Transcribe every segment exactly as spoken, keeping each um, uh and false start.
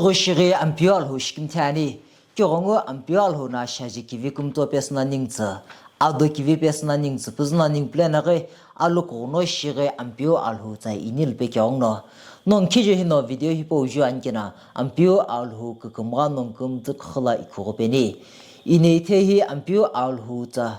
Ghoshighi Ampeu Alhou shikimthi ani. Kighongu Ampeu Alhou no shaji kivi kumto pesüna ningtsü, ado kivi pesüna ningtsü püzüno ningu pulena ghi alokughuno shighi Ampeu Alhou tsa inilpe kighonguno. Nongu khijo hino video hipau ju anikena Ampeu Alhou kükümgha nongu kümtsü khüla ikhughu peni. Ine ithe hi Ampeu Alhou tsa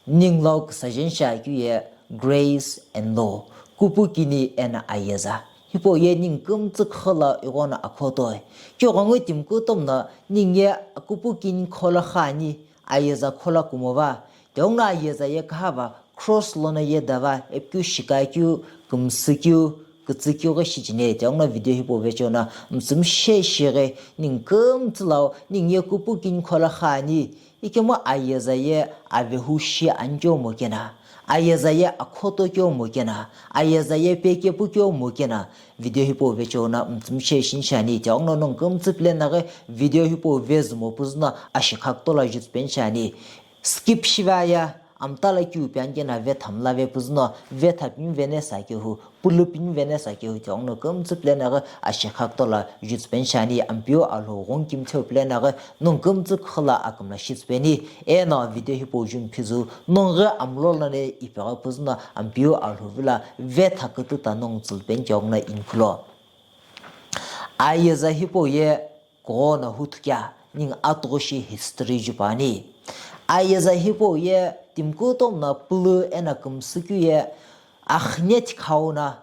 Ningu lau küsajen shiakeu ye grace and law, kupukini eno ayeza. Hipau ye ningu kümtsü khüla ighono akhotoi. Kighongu timi kutomo no ningu ye kupukini kholo khani, ayeza kholo kumova. Tighenguno ayeza ye kahava, cross lono yedava, ipikeu shikakeu, kümsükeu, kütsükeu ghi shicheni. Tighenguno video hipau vecheo no mütsümishei shighi ningu kümtsü lau, ningu ye kupukini kholo khani, ikemu ayeza ye avehu shi anikeu mokena, ayeza ye akhotokeu mokena, ayeza ye pekepukeu mokena, video hipau vecheo no mütsümishei shinishani. Tighenguno nongu kümtsü pulena ghi video hipau vezumo püzüno ashikha kutola jutupeni shiani. Skip shivaye, amtala kiu pi anikena vetha mlave püzüno, vetha pimi vene sakehu, pulu pimi vene sakehu tighenguno kümtsü pulena ghi ashikha kutola jutupeni shiani. Ampeu Alhou ghongu kimtheu pulena ghi nongu kümtsü khüla akümla shitupeni. Eno video hipau ju mphizü nongu ghi amlo lono ipeghi püzüno Ampeu Alhou vilo vetha kütüta nongu tsülupeni tighenguno inikhulo. Ayeza hipau ye kughono huthu kea, ningu atughushi history ju püani. Ayeza hipau ye timi kutomo no pulu eno kümsükeu ye akhine thikhau no,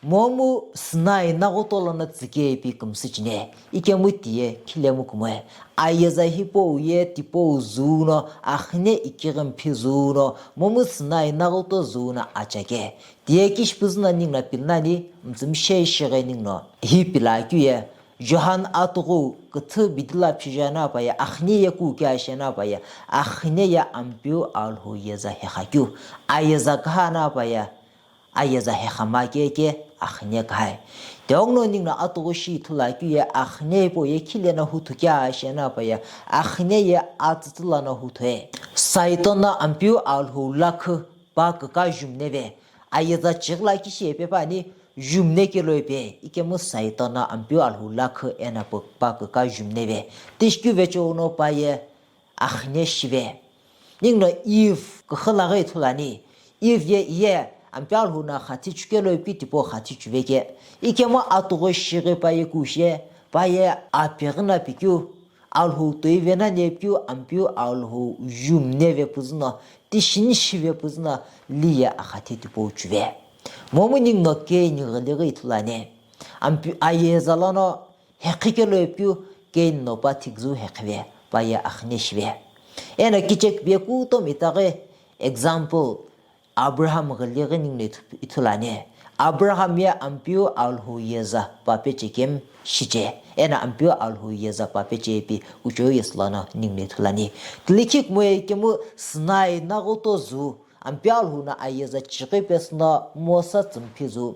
momu Sinai naghuto lono tsüke ipi kümsücheni, ikemu tiye khilemu kumoi. Ayeza hipau ye tipau zuu no, akhine ikighi mphi zuu no, momu Sinai naghuto zuu no achake. Tiye kishi püzüno ningu no pilinani, mütsümishei shighi ningu no hi pila akeu ye, Johan atughu küthü bidila phija no paye, akhine ye kuke ashe no paye, akhine ye Ampeu Alhou yeza hekhakeu, ayeza kaha no paye, ayeza hekhama keke akhine kahai. Tighenguno ningu no atughushi ithulu akeu ye, akhine hipau ye khile no huthu kea ashe no paye, akhine ye atsütsü lono huthoe. Saitan no Ampeu Alhou lakhi pa küka jumneve, ayeza chighi lakhi shi ipe püani, jumne kelo ipe, ikemu Saitan no Ampeu Alhou lakhi eno pa küka jumneve. Tishikeu vecheo no paye akhine shive. Ningu no Eve küxü laghi ithulu ani. Eve ye iye Ampeu Alhou no xathi chukelo ipi tipau xathi chuve ke. Ikemu atughu shighi paye kushe, paye apeghi no pikeu, Alhou toive no nepikeu, Ampeu Alhou jumneve püzüno, tishini shive püzüno, liye axathi tipau chuve. Momu ningu no Cain ghili ghi ithulu ani. Ampeu ayeza lono hekhikelo ipi keu, Cain no pa thiküzüu hekhive, paye akhine shive. Eno kichekbe kutomo itaghi example, Abraham ghili ghi ningu no ithu-, ithulu ani. Abraham ye Ampeu Alhou yeza pa peche kemu shiche. Eno Ampeu Alhou yeza pa peche ipi kuchou yesu lono ningu no ithulu ani. Tilikhi kumoi ikemu Sinai naghuto zuu, Ampeu Alhou no ayeza chighi pesüno Mosa tsümphi zuu,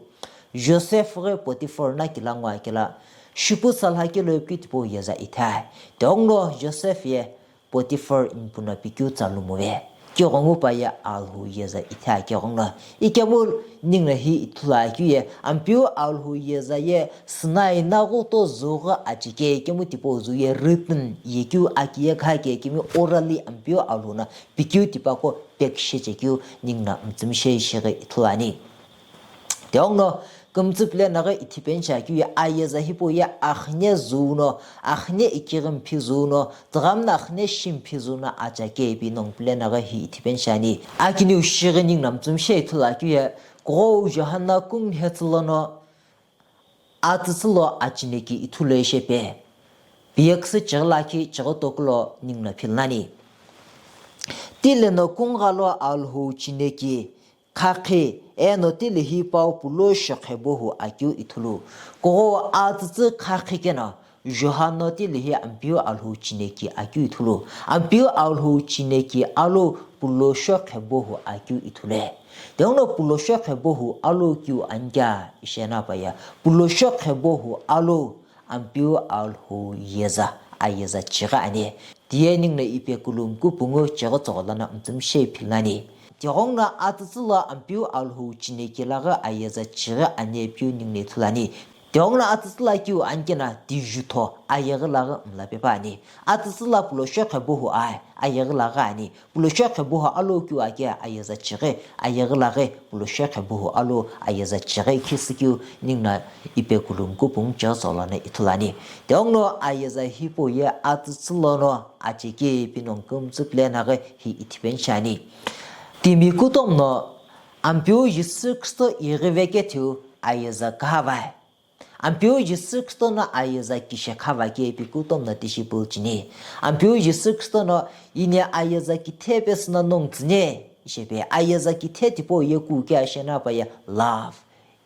Joseph ghi Potiphar no kila ngo akela, shipu salha kelo ipi tipau yeza ithai. Tighenguno Joseph ye Potiphar mipu no pikeu tsa lumove. Kighongu paye Alhou yeza ithai kighonguno. Ikemu ningu no hi ithulu akeu ye, Ampeu Alhou yeza ye Sinai naghuto zuu ghi achike, ikemu tipau zuu ye written yekeu akiye khake, ikemu orally Ampeu Alhou no pikeu tipaqo pekishe chekeu ningu no mütsümishei shighi ithulu ani. Tighenguno kümtsü pulena ghi ithipeni shiakeu ye ayeza hipau ye akhine zuu no, akhine ikighi mphi zuu no, tighenguno akhine shi mphi zuu no achake ipi nongu pulena ghi hi ithipeni shiani. Akiniu shighi ningu no mütsümishei ithulu akeu ye, kughou Johan no kungu hetsü lono atsütsü lo achineki ithulu ishepe. Piyeküsü chighi lakhi chighi toku lo ningu no philinani. Tile no kungha lo Alhou chineki khakhi, eno tile hi pau pulo shokhe bohu akeu ithulu. Kughou atsütsü khakhi keno, Johan no tile hi Ampeu Alhou chineki akeu ithulu. Ampeu Alhou chineki alu pulo shokhe bohu akeu ithulu. Tighenguno pulo shokhe bohu alu kiu ani kea ishe no paye, pulo shokhe bohu alu Ampeu Alhou yeza, ayeza chighi ani. Tiye ningu no ipe kulum kupungu chighi tsogho lono mütsümishei philinani. Tighenguno atsütsü lo Ampeu Alhou chineki laghi ayeza chighi ani ipiu ningu no ithulu ani. Tighenguno atsütsü lakeu anikena tijutho ayeghi laghi mla pepa ani. Atsütsü la puloshoqhe buhu ai, ayeghi laghi ani. Puloshoqhe buhu alokeu ake ayeza chighi, ayeghi laghi puloshoqhe buhu alo ayeza chighi khisükeu ninguno ipe kulungu kupungu chighi tsola no ithulu ani. Tighenguno ayeza hipau ye atsütsü lono achekeu ipi nongu kümtsü pule naghi hi ithipeni shiani. Timi kutomo no Ampeu Jisü Khristo ighive kethiu ayeza khavai. Ampeu Jisü Khristo no ayeza kishekhava kepi kutomo no disciple chini. Ampeu Jisü Khristo no ini ayeza kithe pesü no nongu tsüni, ishepe ayeza kithe tipau ye kuke ashe na pa ye love,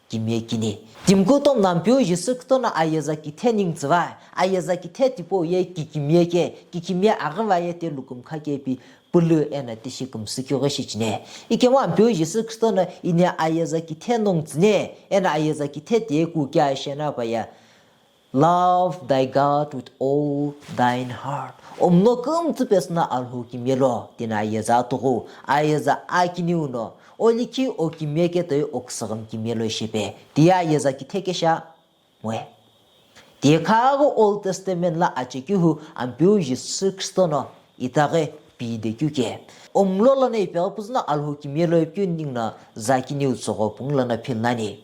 kimiye kini. Timi kutomo no Ampeu Jisü Khristo no ayeza kithe ningu tsüva, ayeza kithe tipau ye kikimiye ke, kikimiye aghiva ye te lukumkha kepi pulu eno tishi kümsükeu ghi shichine. Ikemu Ampeu Jisü Khristo no ini ayeza kithe nongu tsüni, eno ayeza kithe tiye kuke ashe na pa ye, "Love thy God with all thine heart." Omno kümtsü pesü no Alhou kimiye lo, tino ayeza atughu, ayeza akiniu no, olikhi okimiye ketoi oküsüghümi kimiye lo ishepe, tiye ayeza kithe kesha moe. Tiye khaghi Old Testament lo achekeu hu Ampeu Jisü Khristo no itaghi pidekeu ke. Omlo lono ipeghi püzü no Alhou kimiye lo ipikeu ninguno zakiniu tsügho pungu lono philnani.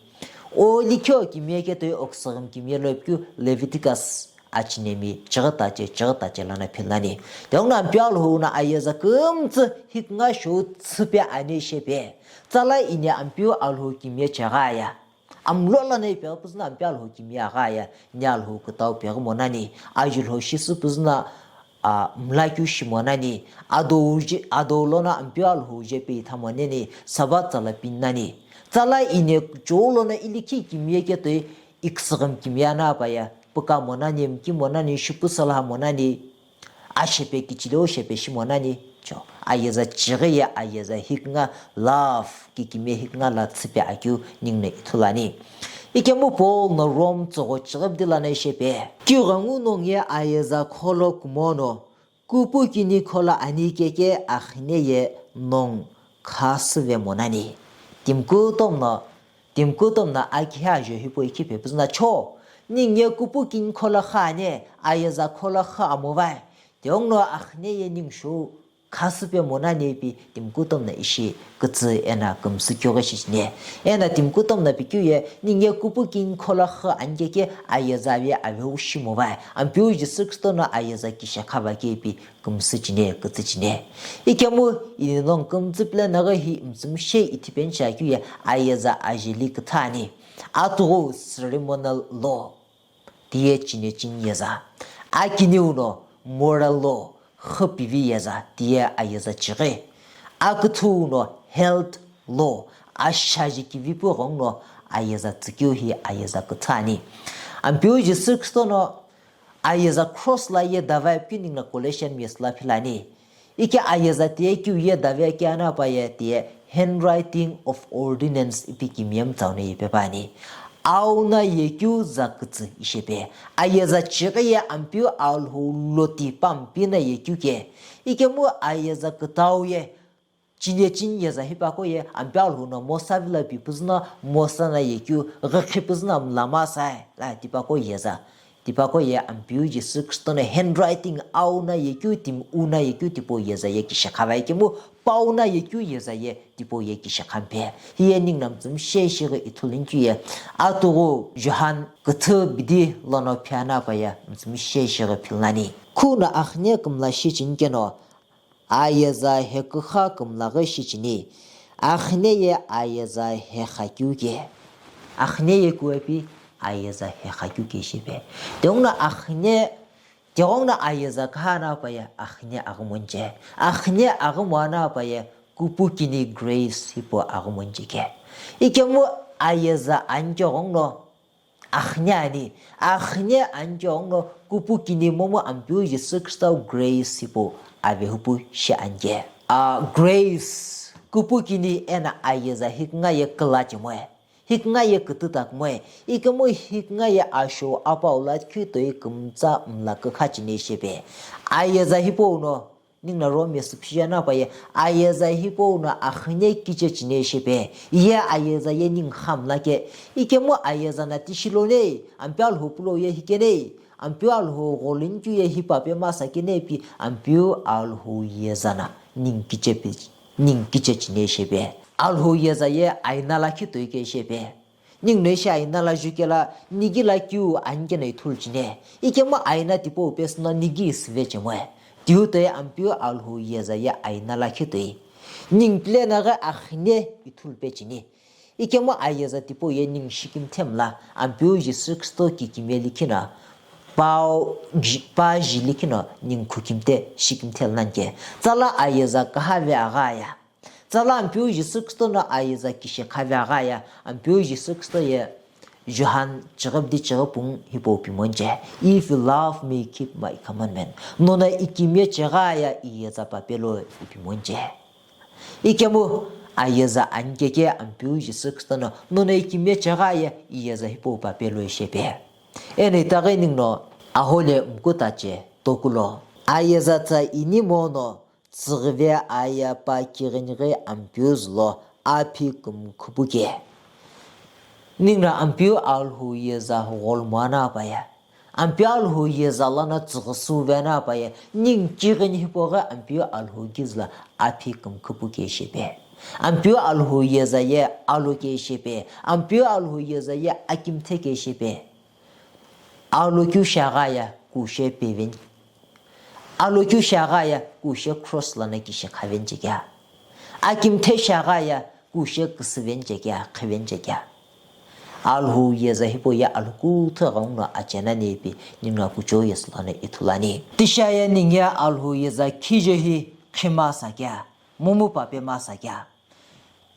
Olikhi okimiye ketoi oküsüghümi kimiye lo ipikeu Leviticus achinemi chighi tache, chighi tache lono philnani. Tighenguno Ampeu Alhou no ayeza kümtsü hikünga shou tsüpe ani shepe. Tsala ini Ampeu Alhou kimiye cheghi aya. Amlo lono ipeghi püzü no Ampeu Alhou kimiye aghi aya, ni Alhou kütau peghi monani, ajulhou shisü püzü no, a, mlakeu shimonani, adou je-, adou lono Ampeu Alhou je pe ithamoneni, Sabbath tsala pinani. Tsala ini kuchou lono ilikhi kimiye ketoi iküsüghümi kimiye na pa ye, püka monani, mki monani, shupu salaha monani, ashepe kichileu shepe shimonani cho. Ayeza chighi ye ayeza hikünga love kikimiye hikünga lo tsüpe akeu ninguno ithulu ani. Ikemu Paul no Rome tsügho chighi bidi lono ishepe, keu ghengu nongu ye ayeza kholo kumono, kupukini kholo ani keke akhine ye nongu khasüve monani. Timi kutomo no Timi kutomo no akihe ajo hipau ikhi pe püzü no cho, ningu ye kupukini kholo kha ani, ayeza kholo kha amovai. Tighenguno akhine ye ningu shou khasüpe monani ipi timi kutomo no ishi kütsü eno kümsükeu ghi shichine. Eno timi kutomo no pikeu ye ningu ye kupukini kholo kha ani keke ayeza ye avehu shimovai. Ampeu Jisü Khristo no ayeza kishekhava kepi kümsü chine, kütsü chine. Ikemu ini nongu kümtsü pule naghi hi mtsümshe ithipeni shiakeu ye ayeza ajeli kütha ani. Atughu ceremonial law, tiye chinechini yeza. Akiniu no moral law, xü pivi yeza, tiye ayeza chighi. Aküthüu no health law, ashaji kivipu ghenguno ayeza tsükeu hi ayeza kütha ani. Ampeu Jisü Khristo no ayeza cross lo ye davai ipikeu ninguno Colossian miyesü lo philani. Ike ayeza tiye keu ye davai kea na pa ye tiye handwriting of ordinance ipi kimiye mtsau no ipe pa ani. Auna yekeu zakütsü ishepe. Ayeza chighi ye Ampeu Alhou loti pampi no yekeu ke. Ikemu ayeza kütau ye chinechini yeza hipaqo ye Ampeu Alhou no Mosa vilo pi püzü no Mosa no yekeu, ghikhi püzü no mlama sai la tipaqo yeza. Tipaqo ye Ampeu Jisü Khristo no handwriting auna yekeu, timi una yekeu tipau yeza ye kishekhava ikemu, pauna yekeu yeza ye tipau ye kishekhame pe. Hiye ninguno mtsümshe shighi ithulu nikeu ye. Atughu Johan küthü bidi lono phiana pa ye mtsümshe shighi philnani. Khuno akhine kümla shichini keno, ayeza heküxa kümlaghi shichini, akhine ye ayeza hexakeu ke. Akhine ye kuepi ayeza hexakeu ke shipe. Tighenguno akhine, tighenguno ayeza khana pa ye akhine aghi monche. Akhine aghi moana pa ye kupukini grace hipau aghi monche ke. Ikemu ayeza ani tighenguno akhine ani, akhine ani tighenguno kupukini momu Ampeu Jisü Khristo grace hipau avehupu shi ani ke. A, grace, kupukini eno ayeza hikünga ye küla chimoe, hikünga ye kütüta kumoe, ikemu hikünga ye asho apau lo khitoi kümtsa mla kükha chine shipe. Ayeza hipau no Ningu no Rome ye sü phija na pa ye, ayeza hipau no akhine kiche chine shepe. Ye ayeza ye ningu khamla ke. Ikemu ayeza na tishi lo nei, Ampeu Alhou pulo ye hike nei. Ampeu Alhou gholin keu ye hipa pe masa ke nei pi, Ampeu Alhou yeza na ningu kiche pe, ningu kiche chine shepe. Alhou yeza ye aina lakhi toi ke shepe. Ningu no ishi aina la jukela, nigi la kiu ani keno ithulu chine. Ikemu aina tipau pesü no nigi isive chemoe. Tiutoi Ampeu Alhou yeza ye aina lakhi toi. Ningu pile na ghi akhine ithulu pe chini. Ikemu ayeza tipau ye ningu shikimthe mla, Ampeu Jisü Kristo kikimiye likhi no, pau ji-, pa ji likhi no ningu khukimthe, shikimthe lnanke. Tsala ayeza kahave agha ya. Tsala Ampeu Jisü Kristo no ayeza kishi khave agha ya, Ampeu Jisü Kristo ye Johan chighi bidi chighi pungu hipau pi monche. If you love me, keep my commandment. Nono ikimiye chegha ya iyeza pa pelo ipi monche. Ikemu ayeza ani keke Ampeu Jisü Kristo no nono ikimiye chegha ya iyeza hipau pa pelo shepe. Eno itaghi ningu no ahole mkutache tokulo. Ayeza tsa ini mono tsüghüve aya pa kighinighi Ampeu zülo aphi kümkhupuke. Ningu no Ampeu Alhou yeza gholomo ana pa ye. Ampeu Alhou yeza lono tsüghüsüve ana pa ye. Ningu kighini hipau ghi Ampeu Alhou kizülo aphi kümkhupuke shepe. Ampeu Alhou yeza ye aloke shepe. Ampeu Alhou yeza ye akimthe ke shepe. Alokeu shiaghi ya kushe peven. Alokeu shiaghi ya kushe cross lono kishi khaven chekea. Akimthe shiaghi ya kushe küsüven chekea, khiven chekea. Alhou yeza hipau ye alhukuthu ghenguno achena nepi ningu no kuchou yesü lono ithulu ani. Tishi aye ningu ye Alhou yeza khije hi khima sakea, momu pa pe ma sakea.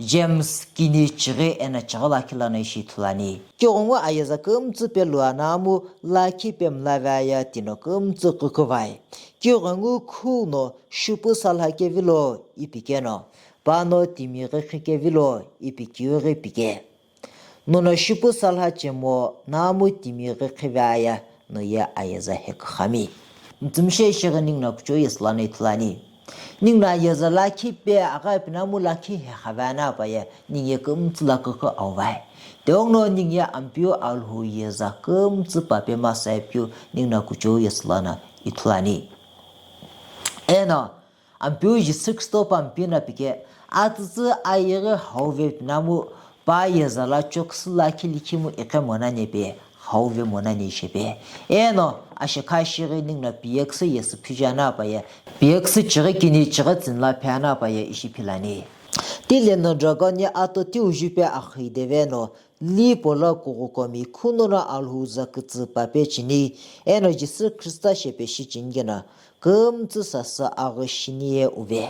James kini chighi eno chighi lakhi lono ishi ithulu ani. Kighengu ayeza kümtsü pelo anamu lakhi pe mlave aya tino kümtsü küküvai. Kighengu khu no shupu salha kevilo ipi keno, pa no timi ghi khi kevilo ipi keu ghi pike. Nono shupu salha chemo namu timi ghi khive aya no ye ayeza he kükhami. Mtsümshe ishi ghi ningu no kuchou yesü lono ithulu ani. Ningu no ayeza lakhi pe agha pi namu lakhi he khave ana pa ye ningu ye kümtsü la kükü auvai. Tighenguno ningu ye Ampeu Alhou yeza kümtsü pa pe masa ipikeu ningu no kuchou yesü lono ithulu ani. Eno Ampeu Jisü Kristo pa mpino pike, atsütsü ayeghi hauve pi namu pa yeza lo choküsü lakhi likhimu iqe monane pe hauve monane shepe. Eno ashekha shighi ningu no piyeküsü yesü phija ana pa ye, piyeküsü chighi kini chighi tsüni lo phi ana pa ye ishi philani. Tile no dragon ye ato tiu jupe axi deve no, li pola kughukomi khunono Alhou zakütsü pape chini, eno Jisü Khrista shepe shichini keno, kümtsü sasü aghü shini ye uve.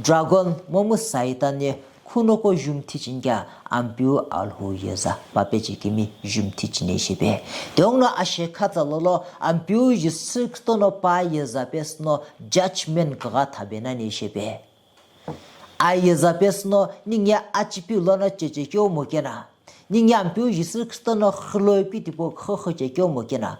Dragon momu Saitan ye khunoko jumthi chini kea Ampeu Alhou yeza pape chekemi jumthi chini shepe. Tighenguno ashekha tsa lolo Ampeu Jisü Kristo no pa yeza pesü no judgment kugha thabe nani shepe. Ayeza pesü no ningu ye achipi lono chechekeu mo kena, ningu ye Ampeu Jisü Kristo no khilo ipi tipau khükhü chekeu mo kena,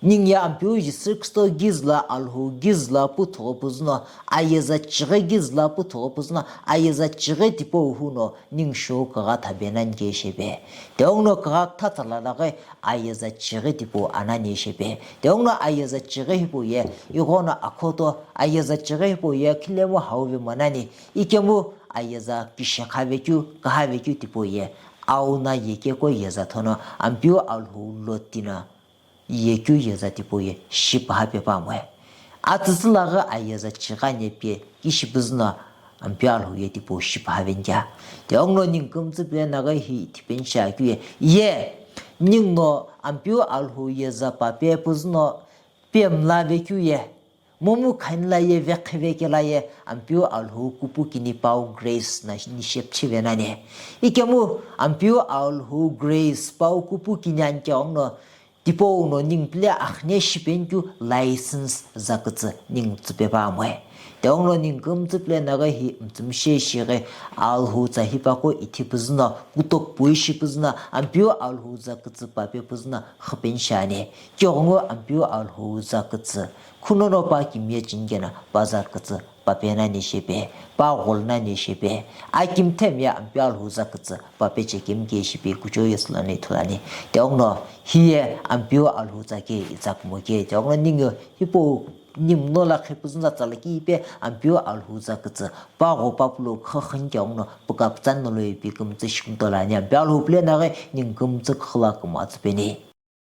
ningu ye Ampeu Jisü Kristo kizülo Alhou kizülo puthugho püzü no, ayeza chighi kizülo puthugho püzü no, ayeza chighi tipau hu no ningu shou kugha thabe nani ke shepe. Tighenguno kugha kutha tsa lala ghi ayeza chighi tipau anani shepe. Tighenguno ayeza chighi hipau ye ighono akhoto, ayeza chighi hipau ye khilemu hauve monani, ikemu ayeza kishi khave keu, kahave keu tipau ye, au no yekeko yeza thono Ampeu Alhou loti no yekeu yeza tipau ye shipaha pe pamoe. Atsütsü laghi ayeza chighi ani pe kishi püzü no Ampeu Alhou ye tipau shipaha venke. Tighenguno ningu kümtsü pile naghi hi tipeni shiakeu ye, ye ningu no Ampeu Alhou yeza pape püzü no pe mlave keu ye, momu khanila ye vekhive kela ye Ampeu Alhou kupu kini pau grace no ni shepchive nani. Ikemu Ampeu Alhou grace pau kupu kini ani keghenguno tipau no ningu pile akhine shipeni keu license zakütsü ningu tsüpe pamoe. Tighenguno ningu kümtsü pule naghi hi mütsümishei shighi Alhou tsa hipaqo ithi püzüno, kutoku pui shi püzüno, Ampeu Alhou tsa kütsü pape püzüno xüpeni shiani. Tighengu Ampeu Alhou tsa kütsü, khunono pa kimiye cheni keno pa tsa kütsü pape nani shipe, pa gholo nani shipe, akimthemiye Ampeu Alhou tsa kütsü pape chekemi ke shipe kuchou ye sülo ani ithulu ani. Tighenguno hiye Ampeu Alhou tsa ke itsa kumo ke, tighenguno ningu hipau ningu no lakhi püzüno tsa lakhi ipi Ampeu Alhou tsa kütsü pa gho pa pulo khükhüni tighenguno püka pütsa nolo ipi kümtsü shi kümtolo ani. Ampeu Alhou pule naghi ningu kümtsü khüla kümtsü peni.